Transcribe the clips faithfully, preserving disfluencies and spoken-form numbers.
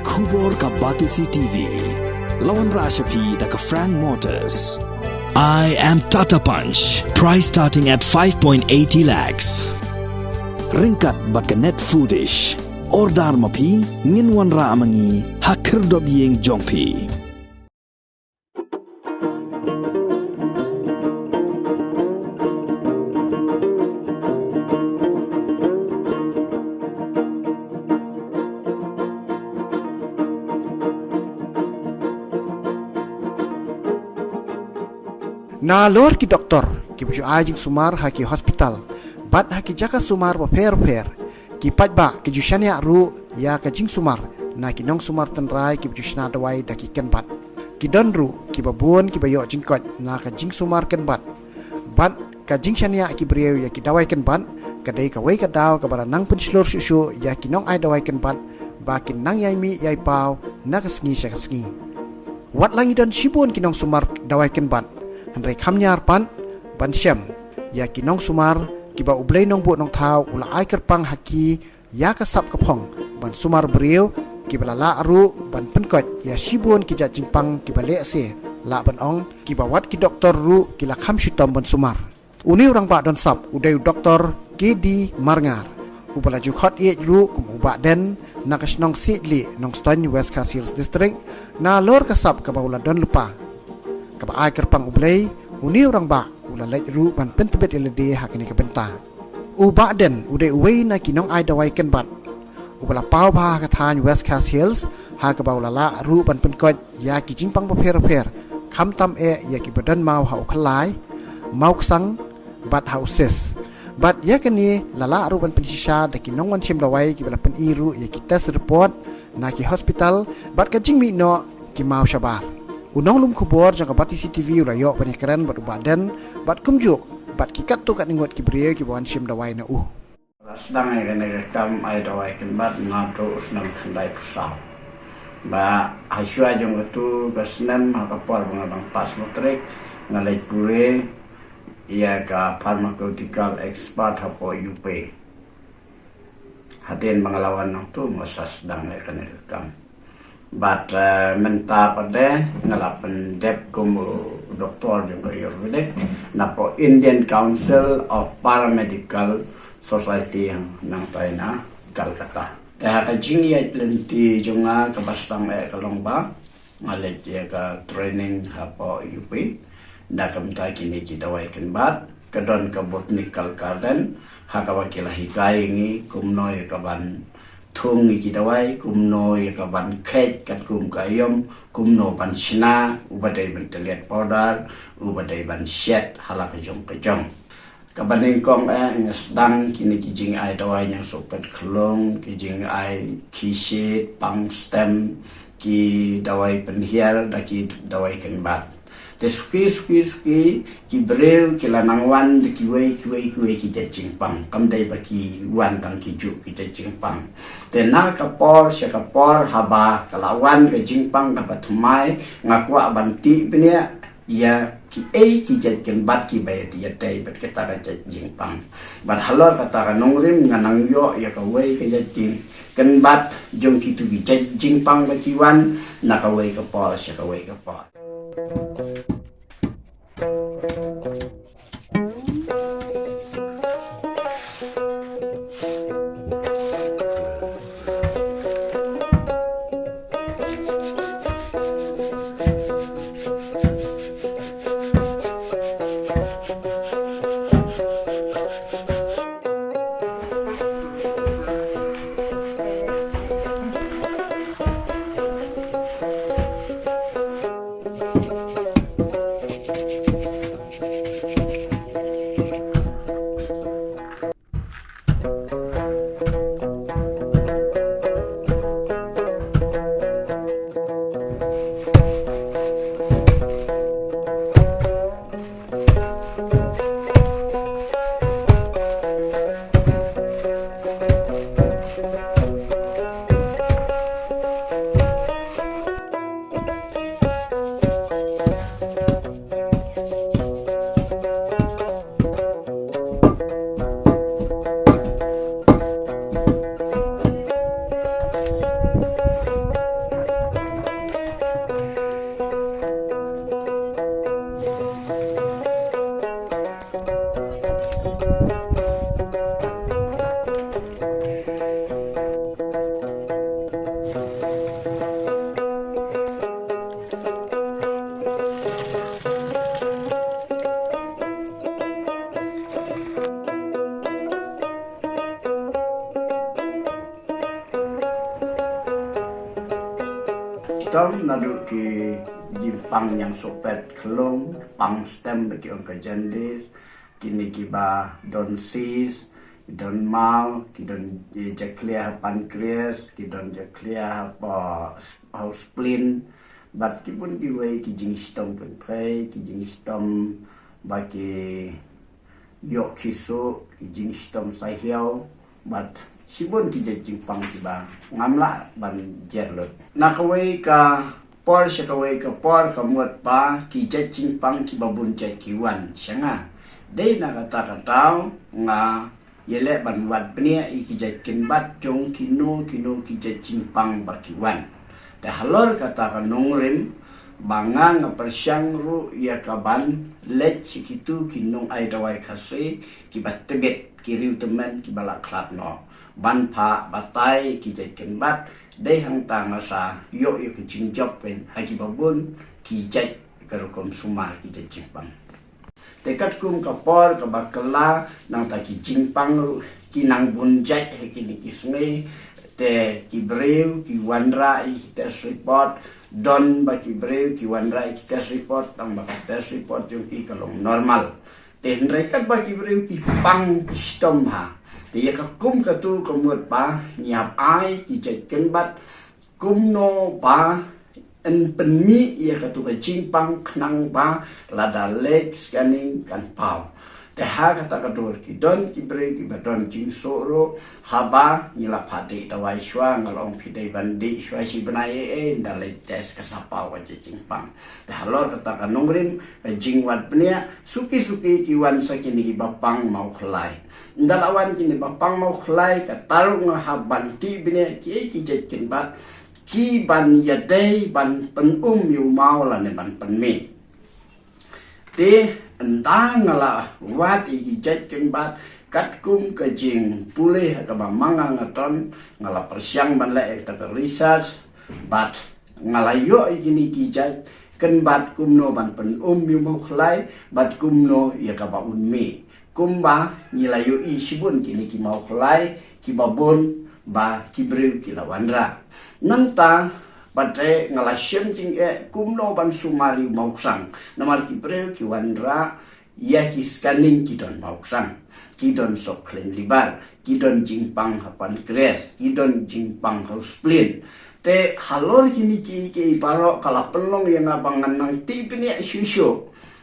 Khubor ka Batesi T V. La wanrah sha phi da ka Frank Motors. I am Tata Punch. Price starting at five point eighty lakhs. Ryngkat bad ka Net Foodish. Order ma phi, ngin wanrah ma ngi ha khyrdop ïing jong phi. Nalor ki doktor kiba ju ai jingsumar ha ki hospital bad ha ki jaka sumar bapher bapher, ki paidbah ki ju shaniah ruh ïa ka jingsumar na ki nongsumar tynrai kiba ju shna dawai da ki kynbat. Ki don ruh kiba bun kiba ïoh jingkoit na ka jingsumar kynbat. Bad ka jingshaniah ki briew ïa ki dawai kynbat ka dei kawei ka daw kaba la nang pynshlur shuh shuh ïa ki nongai dawai kynbat ba kin nang ïai mih ïai paw na ka sngi sha ka sngi. Wat la ngi don shibun ki nongsumar dawai kynbat, hynrei kham ñiar pat ban shem ïa ki nongsumar kiba U Blei Nongbuh Nongthaw u la ai kyrpang ha ki ïa ka sap ka phong ban sumar briew, kiba la lah ruh ban pynkoit ïa shibun ki jait jingpang kiba lehse lah ban ong kiba wat ki doktor ruh ki la kham shitom ban sumar. Une u rangbah don sap u dei u Doktor K D Marngar, uba la ju khot ïeit ruh kum u Bah Den na ka shnong Siejlieh, Nongstoiñ, West Khasi Hills District, nalor ka sap kaba u la don lypa. Kaba ai kyrpang U Blei, une u rangbah u la leit ruh ban pyntbit ïa lade ha kane ka bynta. U Bah Den u dei uwei na ki nongai dawai kynbat uba la paw bha ha ka thaiñ West Khasi Hills, ha kaba u la lah ruh ban pynkoit ïa ki jingpang bapher bapher, khamtam eh ïa kiba don maw ha u khyllai, maw ksang bad ha u cyst. Bad ïa kane la lah ruh ban pynshisha da ki nongwan shim dawai kiba la pyni ruh ïa ki test report na ki hospital bad ka jingmih noh ki maw shabar. U nonglum khubor jong ka Batesi T V u la ïoh ban ïakren bad u Bah Den bad kumjuh bad ki katto katne ngut ki briew kiba wan shim dawai na u. La sdang ïa kane ka kam ai dawai kynbat naduh u snem khyndaiphew saw. Ba hashwa jong katu ka snem, ha ka por ba nga dang pass matric, nga leit pule ïa ka pharmaceutical expert hapoh U P. Hadien ba nga la wan nangtu nga sa sdang ïa kane ka kam. Bad, eh, mynta pat de nga la pyndep kum u doktor jong ka Ayurvedic napoh Indian Council of Paramedical Society, nangta na Calcutta. Te ha ka jingïaid lynti jong nga kaba sdang eh ka long ba nga leit ïa ka training hapoh U P, na ka bynta kine ki dawai kynbat. Ka don ka Botanical Garden ha kaba ki la hikai ngi kumno ïa ka ban thung ïa ki dawai, kumno ïa ka ban kheit katkum ka aïom, kumno ban shna, uba dei ban tylliat powder, uba dei ban shet ha la ka jong ka jong. Kaba nyngkong eh nga sdang kine ki jingai dawai ñiangsuh kat khlong, ki jingai ki shit, pang stem, ki dawai pynhiar da ki dawai kynbat. Te suki suki suki ki briew ki la nang wan da kiwei kiwei kiwei ki jait jingpang. Kam dei ba ki wan tang ki juh ki jait jingpang. Te na ka por sha ka por, haba ka la wan ka jingpang kaba thymmai, nga kwah ban tip bniah ïa kiei ki jait kynbat kiba ïadei bad kata ka jait jingpang. Bad halor kata ka nongrim nga nang ïoh ïa kawei ka jait jingkynbat jong kitu ki jait jingpang ba ki wan na kawei ka por sha kawei ka por. Tam naduh ki jingpang ñiangsohpet khlong, pang stem ba ki ong ka jaundice, kine kiba don cyst, ki don maw, ki don, eh, jakhlia ha pancreas, ki don jakhlia ha pa-, ha spleen, bad ki bun kiwei ki jingshitom pynphei, ki jingshitom ba ki ïoh khisooh, ki jingshitom sahiaw, bad shibun ki jait jingpang kiba ngam lah ban jer lut. Na kawei ka por sha kawei ka por ka mut ba ki jait jingpang kiba bun jait ki wan sha nga. Dei na kata ka daw nga ïaleh ban wad bniah ïa ki jait kynbat jong kino kino ki jait jingpang ba ki wan. Te halor kata ka nongrim ba nga nga pyrshang ruh ïa ka ban leit sha kitu ki nongai dawai Khasi kiba tbit, ki riewtymmen kiba la khlad noh, ban phah batai ki jait kynbat. Dei hangta nga sa ïoh ïa ka jingjop pyn ha kiba bun ki jait ka rukom sumar ki jait jingpang. Te katkum ka por kaba kylla, nangta ki jingpang ruh ki nang bun jait ha kine ki sngi. Te ki briew ki wanrah ïa ki test report, don ba ki briew ki wanrah ïa ki test report tang ba ka test report jong ki ka long normal. Te hynrei katba ki briew ki pang ki shitom ha, te ïa ka kum katu ka mut ba ngi hap ai ki jait kynbat kumno ba yn pynmih ïa katu ka jingpang khnang ba lada leit scanning kan paw. Te ha kata ka dur ki don ki briew kiba don jingsoh ruh, haba ngi la phah dih dawai shuwa, nga la ong phi dei ban dih shuwa shi bnai, eh, eh, ynda leit test ka sa paw ka jait jingpang. Te halor kata ka nongrim ka jingwad bniah, suki suki ki wan sa kine kiba pang mawkhlai. Ynda la wan kine ba pang mawkhlai, kata ruh nga hap ban tih bniah kiei ki jait kynbat kiban ïadei ban pyn-um ïa u maw lane ban pynmih. Te ynda nga la wad ïa ki jait kynbat katkum ka jingpule ha kaba ma nga nga don, nga la pyrshang ban leh ïa kata ka research, bad nga la ïoh ïa kine ki jait kynbat kumno ban pyn-um ïa u mawkhlai, bad kumno ïa kaba un mih. Kumba ngi la ïohi shibun kine ki mawkhlai kiba bun ba ki briew ki la wanrah. Nangta pat te nga la shem jingeh kumno ban sumar ïa u mawksang. Namar ki briew ki wanrah ïa ki scanning ki don mawksang, ki don sop khleiñ liver, ki don jingpang ha pancreas, ki don jingpang ha spleen. Te halor kine ki, ki baroh ka la pynlong ïa nga ba ngan nang tih bniah shuh shuh.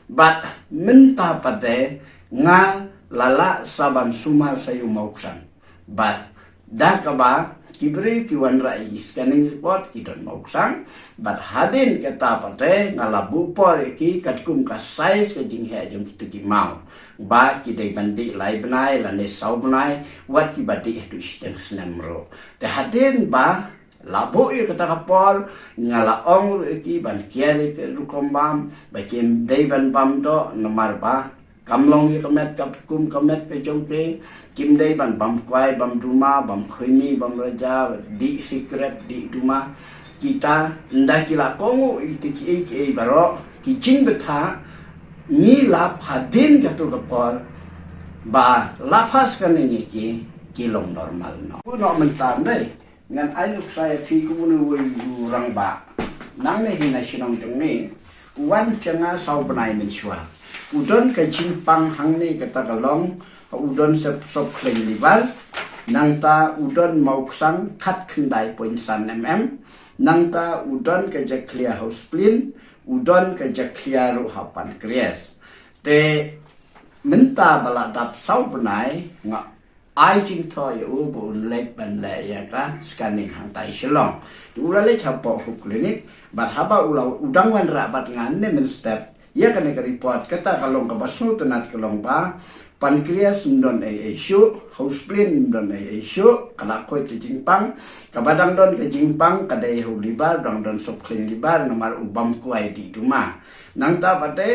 Bad mynta pat te nga la lah sa ban sumar sa ïa u mawksang. Bad da kaba ki briew ki wanrah ïa ki scanning report ki don mawksang. Bad hadien kata pat te nga la buh por ïa ki katkum ka size ka jingheh jong kitu ki maw, ba ki dei ban dih lai bnai lane saw bnai, wat kiba dih haduh shiteng snem ruh. Te hadien ba la buh ïa kata ka por, nga la ong ruh ïa ki ban kiar ïa ka rukom bam, ba kim dei ban bam doh, namar ba kam long ïa ka met ka kum ka met ka jong ki. Kim dei ban bam kwai, bam duma, bam khuini, bam raja, dih sikret, dih duma. Kita ynda ki la kohnguh ïa kita kiei kiei baroh, ki jingbthah, ngi lap hadien katu ka por ba la phah scanning ïa ki, ki long normal noh. Kumno mynta dei? Ngan ai nuksa ïa phi kum une uwei u rangbah nangne hi na shnong jong ngi. U wan sha nga saw bnai mynshuwa. U don ka jingpang hangne kata ka long, u don sep sop khleiñ liver. Nangta u don mawksang khatkhyndai point san mm. Nangta u don ka jakhlia ha u spleen, u don ka jakhlia ruh ha pancreas. Te mynta ba la dap saw bnai nga ai jingthoh ïa u ba un leit ban leh ïa ka scanning hangtai Shillong. Te u la leit hapoh Hope Clinic, bad haba u la u dang wanrah bad nga ne mynstep ïa kane ka report, kata ka long kaba sngewtynnat ka long ba pancreas ym don ei ei shuh, ha u spleen ym don ei ei shuh, ka la khuid ka jingpang. Kaba dang don ka jingpang ka dei ha u liver, dang don sop khleiñ liver namar u bam kwai dih duma. Nangta pat te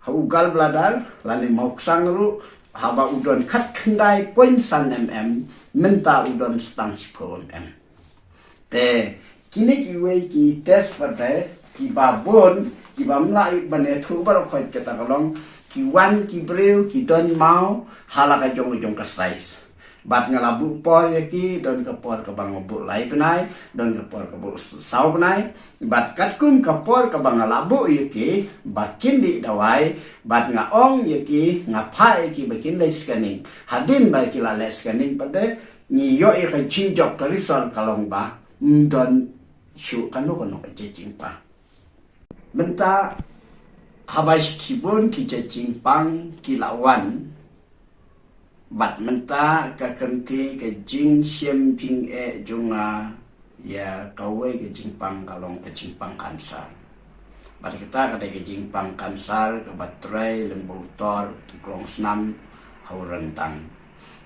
ha u gallbladder lane mawksang ruh, haba u don khatkhyndai point san mm, mynta u don stang shiphew mm. Te kine kiwei ki test pat te kiba bun, kiba ym lah ban ïathuh baroh khoit kata ka long, ki wan ki briew ki don maw ha la ka jong ka jong ka size. Bad nga la buh por ïa ki, don ka por kaba nga buh lai bnai, don ka por kaba saw bnai. Bad katkum ka por kaba nga la buh ïa ki ba kin dih dawai, bad nga ong ïa ki, nga phah ïa ki ba kin leh scanning. Hadien ba ki la leh scanning pat de, ngi ïoh ïa ka jingjop, ka result ka long ba ym don shuh kano kano ka jingpang. Mynta haba shibun ki jait jingpang ki la wan, bad mynta ka kynti ka jingshim jingeh jong nga ïa kawei ka jingpang ka long ka jingpang kansar. Bad kata ka dei ka jingpang kansar kaba trei lyngba u tor, u klongsnam ha u ryndang.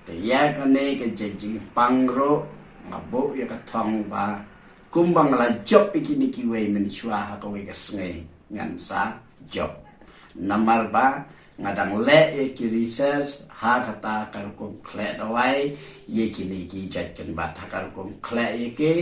Te ïa kane ka jait jingpang ruh nga buh ïa ka thong ba kumba nga la jop ïa kine kiwei mynshuwa ha kawei ka sngi ngan sa jop. Namar ba nga dang leh ïa ki research ha kata ka rukom khleh dawai ïa kine ki jait kynbat, ha ka rukom khleh ïa ki,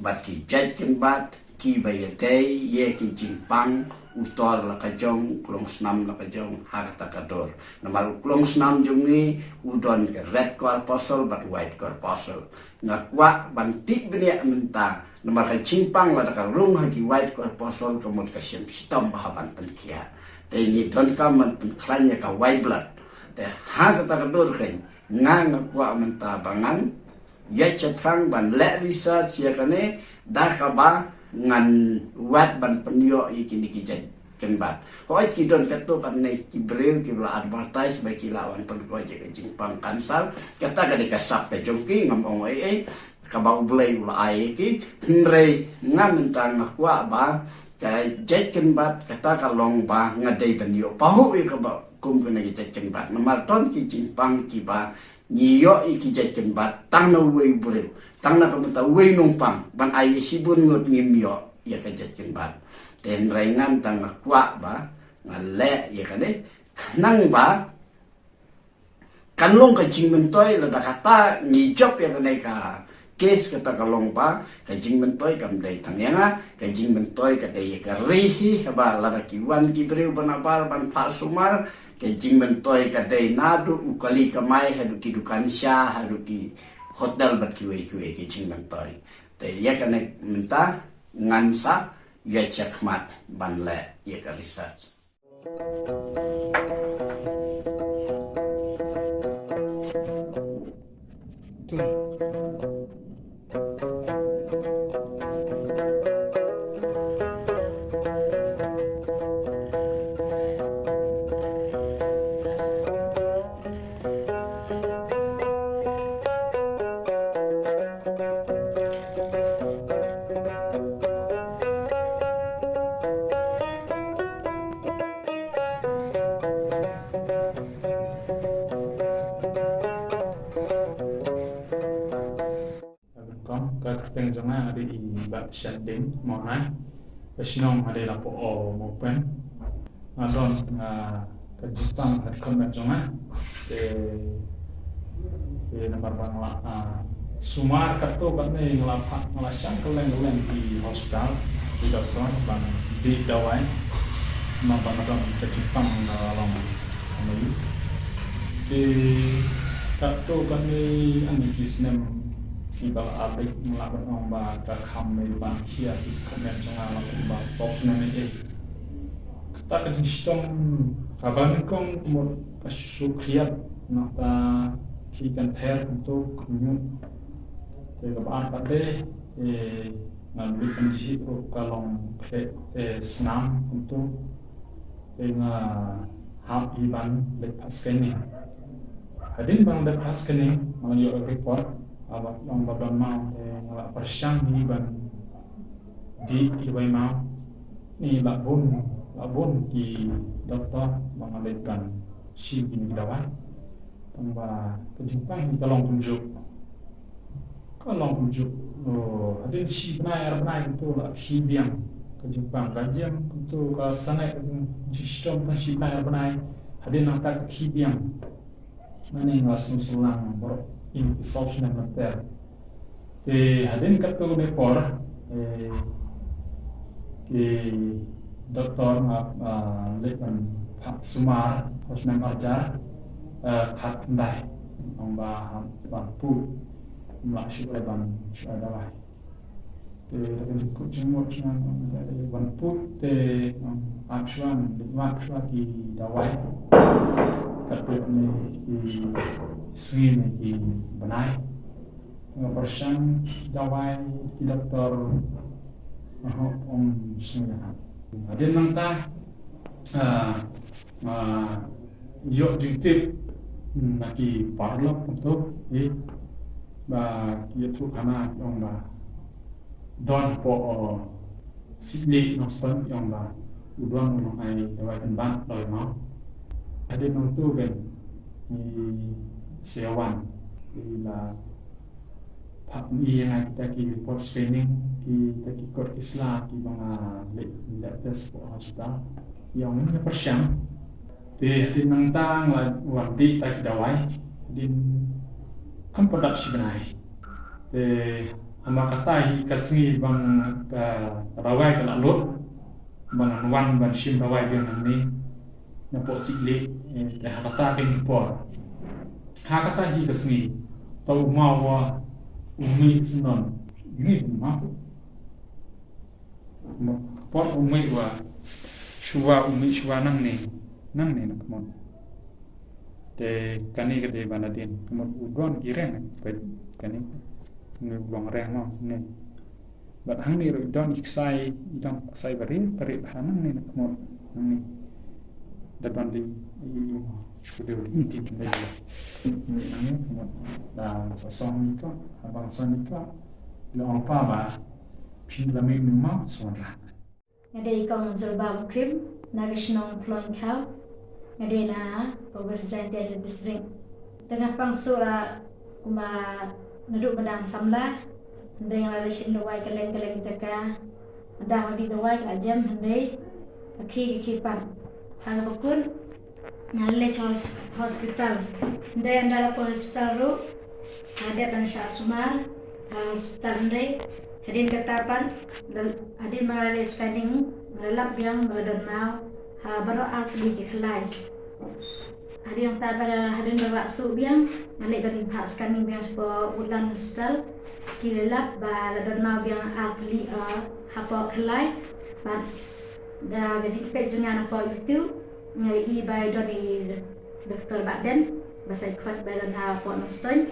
bad ki jait kynbat kiba ïadei ïa ki jingpang u tor la ka jong, klongsnam la ka jong, ha kata ka dur. Namar u klongsnam jong ngi u don ka red corpuscle bad white corpuscle. Nga kwah ban tip bniah mynta, namar ka jingpang lada ka rung ha ki white corpuscle ka mut ka shim shitom bha ban pynkhiah. Te ngi donkam ban pynkhlaiñ ïa ka white blood. Te ha kata ka dur kein, nga nga kwah mynta ba ngan ïa shatang ban leh research ïa kane, da kaba ngan wad ban pynïoh ïa kine ki jait kynbat. Hooid ki don katto katne ki briew kiba la advertise ba ki lah ban pynkoit ïa ka jingpang kansar. Kata ka dei ka sap ka jong ki, ngam ong ei ei. Kaba U Blei u la ai ïa ki. Hynrei nga mynta nga kwah ba ka jait kynbat kata ka long ba nga dei ban ïoh pahuh ïa kaba kum kane ka jait kynbat. Namar don ki jingpang kiba ngi ïoh ïa ki jait kynbat tang na uwei u briew, tang na ka bynta uwei u nongpang, ban ai ïa shibun ngut ngim ïoh ïa ka jait kynbat. Te hynrei ngan tang nga kwah ba nga leh ïa kane khnang ba kan long ka jingmyntoi lada kata ngi jop ïa kane ka case, kata ka long ba ka jingmyntoi kam dei tang ïa nga, ka jingmyntoi ka dei ïa ka ri hi, haba lada ki wan ki briew ba nabar ban phah sumar, ka jingmyntoi ka dei naduh u kali kamai haduh ki dukan sha haduh ki hotel bad kiwei kiwei ki jingmyntoi. Te ïa kane mynta ngan sa ïa check mat ban leh ïa ka research. Kong, ka kyrteng jong nga nga dei i Bah Shanding Mawhai. Ka shnong nga dei Lapoh Mawpen. Nga don nga ka jingpang ha khmat jong nga. Te, te namar ba nga la, ah, sumar katto katne nga la phah, nga la shang kylleng kylleng ki hospital, ki doktor ban dih dawai. Namar ba nga don ka jingpang nga la long. Te katto katne ani ki snem kiba la ap, nga lah ban ong ba ka kham mei ban khia ki khmat jong nga la kumba saw snem ei ei. Kata ka jingshitom kaba nyngkong ka mut ka shu khriat, nangta ki kynthei kumto kumno. Te kaba ar pat de, eh, nga leit pynjhieh ruh ka long khleh, eh, snam kumto. Te nga hap hi ban leit phah scanning. Hadien ba nga leit phah scanning, nga la ïoh report, ah, ba long ba don maw, te nga la pyrshang hi ban dih hi wei maw. Ni la bun, la bun ki doktor ba nga leit ban shim kine ki dawai. Tang ba ka jingpang hi ka long kumjuh. Ka long kumjuh. Oh, hadien shi bnai ar bnai kumto la khih biang ka jingpang. Ka jingpang kumto ka sangeh ka jingshitom tang shi bnai ar bnai. Hadien nangta ka khih biang. Nga ning nga sngewsih lang baroh ïa ki saw snem lynter. Te hadien katto katne por, eh, ki doktor nga, ah, leit ban phah sumar, ha u snem arhajar, eh, khatkhyndai. Ong ba hap ban put, ym lah shuh ban shuh dawai. Te da kan kut jingmut shuwa ong ba dei ban put te ong ap shuwa, dei ap shuwa ki dawai. Katto ne ki sngi ne ki bnai. Nga pyrshang dawai ki doktor, nga hap ong sngi nga hap. Hadien nangta, ah, ah, ïoh jingtip na ki paralok kumto, eh, ba ki ïathuh khana ki ong ba don hapoh, oh, Sitlieh Nongstoiñ ki ong ba u don u nongai dawai pynban dawai maw. Hadien nangto ben ngi sa wan, ngi la phah pyni ïa nga kita ki report screening, kita ki kot ki sla kiba nga leh lab test hapoh hospital. Ïa nga pyrshang. Te hadien nangta nga la wan dih ta ki dawai. Hadien kam pat dap shi bnai. Te namar kata hi ka sngi ba ka dawai ka la lut, ba ngan wan ban shim dawai biang nangne na pok Sitlieh, eh, te ha kata ka por. Ha kata hi ka sngi, to u maw wa u mih syndon. Mih u maw. Por u mih wa shuwa, u mih shuwa nangne, nangne na ka mon. Te kane ka dei ba nadien, ka mon u don ki reng, peit kane, ne u long reng mo, ne. Bad hangne ruh i don i ksai, i don ksai barit, barit ha nangne na ka mon, nangne. Da don dei, i, i, shu dei, i, i, i, i, nangne, ka mon. Da sa song ni ko, ha bang song ni ko, la ong pa ba, phi la mih mynno, sa wan rah. Nga dei i kong Jolba Mukhim, na ka shnong Ploiñkhaw. Nga dei na ka West Jaintia Hills District. Te nga pang shuh, ah, kumba naduh ba dang samla. Hynrei nga la dei shim dawai kylleng kylleng jaka. Nga dang dih dawai ka la jem hynrei ka khih ka khih pat. Ha kaba kut nga leit sha hos-, hospital. Hynrei ynda la poi hospital ruh, nga dep ban shah sumar ha hospital hynrei. Hadien kata pat, la, hadien ba nga la leit scanning, nga la lap biang ba la don maw ha baroh ar tylli ki khyllai. Hadien kata pat, hadien ba la rah shuh biang, nga leit ban phah scanning biang shapoh Woodland Hospital. Ki la lap ba la don maw biang ar tylli, eh, hapoh khyllai. Bad da ka jingpeit jong nga napoh YouTube, nga ïohi ba i don i Doktor Bah Den, ba sa i khot ba i don hapoh Nongstoiñ.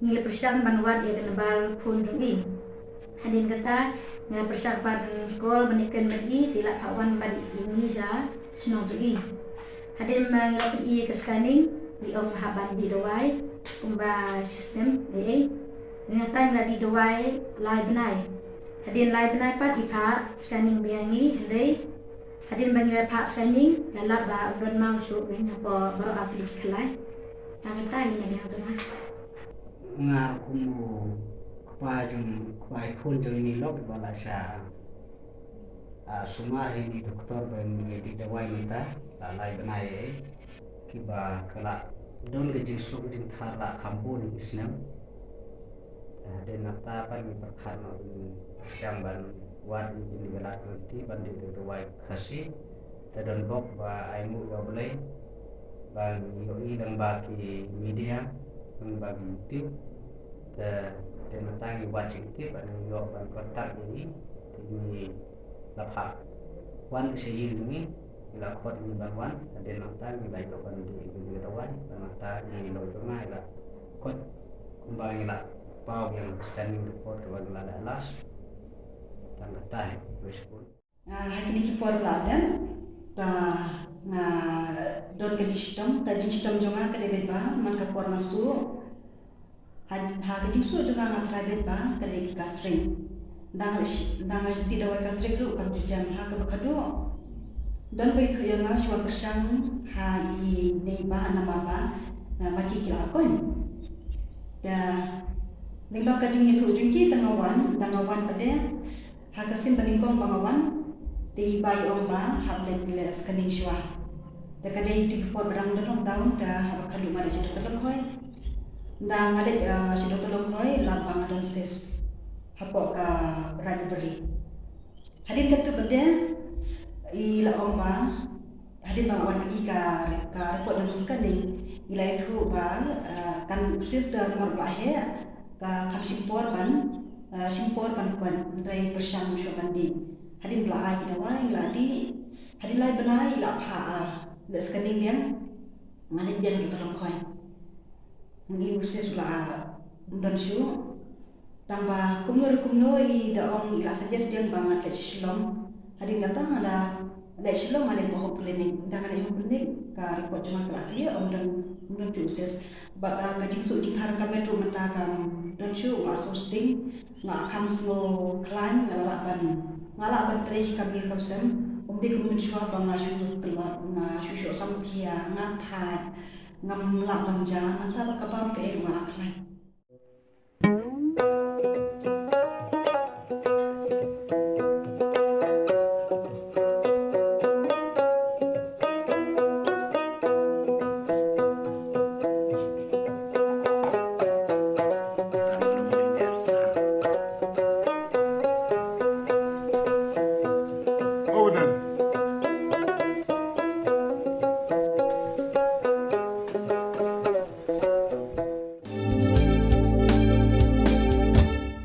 Ngi la pyrshang ban wad ïa ka nambar phone jong i. Hadien kata, nga pyrshang ban call ban ïakren bad i, te i la phah wan bad ïa ngi sha shnong jong i. Hadien ba ngi la pyni ïa ka scanning, i ong hap ban dih dawai kumba shi snem, ei ei. Nangta ngi la dih dawai lai bnai. Hadien lai bnai pat i phah scanning biang ïa ngi, hynrei hadien ba ngi la phah scanning, la lap ba u don maw shuh beiñ hapoh baroh ar tylli ki khyllai. Tang kata hi na biang jong nga. Nga ruh kum u kpa jong, kpa i khun jong ine i lok ba la shah, ah, sumar ha ine i doktor ba ine i dih dawai mynta la lai bnai, eh. Kiba ka la don ka jingsuk jingthar la kham bun ki snem. Te hadien nangta pat ngi pyrkhat noh, ngi pyrshang ban wad ïa kine ki lad ki lynti ban dih da ka dawai Khasi. Te don bok ba ai nguh ïa U Blei ba ngi ïohi lyngba ki media, lyngba ki YouTube. Te hadien nangta ngi wad jingtip bad ngi ïoh ban contact ïa i. Te ngi la phah wan sha ïing jong i, i la khot ïa ngi ban wan. Hadien nangta ngi la ïoh ban dih ïa ka dawai, bad nangta i lawyer jong nga i la khot kumba ngi la paw biang scanning report kaba ngi la leh last. Tang kata hi, wei sbun. Ah, ha kine ki por ba la dep, ta nga don ka jingshitom, ta jingshitom jong nga ka dei beit ba man ka por nga shuh. Ha, ha ka jingsuk jong nga nga trai beit ba ka dei ka gastric. Dang shi-, dang dih dawai gastric ruh kam ju jem, ha kaba khadduh don ba ïathuh ïa nga shu wan pyrshang ha ine i bah namar ba, ah, ma ki ki la koin. Te lyngba ka jingïathuh jong ki te nga wan, dang nga wan pat de. Ha ka sien ba nyngkong ba nga wan, te i bah i ong ba hap leit leh scanning shuwa. Te ka dei ïa ki por ba dang don lockdown, te haba khadduh nga leit sha Doctor Longkhoi. Ynda nga leit, eh, sha Doctor Longkhoi, lap ba nga don cyst hapoh ka right ovary. Hadien katto pat de i la ong ba hadien ba nga wan ïohi ka, ka report dang scanning, Ngi la ïathuh ba kan u sis da namar ba la heh ka kham shim por ban, shim por ban kwah, hynrei pyrshang shuh ban dih. Hadien ba la ai ki dawai ngi la dih. Hadien lai bnai i la phah ar, leh scanning biang, nga leit biang ruh tang khoi. Ngi u sis u la don shuh. Tang ba kumno re kumno i da ong i la suggest biang ba nga leit Shillong. Hadien kata nga da leit Shillong, nga leit ba Hope Clinic. Da nga leit Hope Clinic ka report jong nga ka la clear, ym don, ym don shuh u sis. Bad ka jingsuk jingthar ka met ruh mynta kam don shuh, nga sngewsting, nga kham sngewkhlaiñ, nga lah ban, nga lah ban trei kam ïa kam sem. Ym dei kum mynshuwa ba nga shu tlot, nga shu shoh samthiah, nga thait, ngam lah ban ja, mynta ba ka bam ka ei ruh nga la khlaiñ.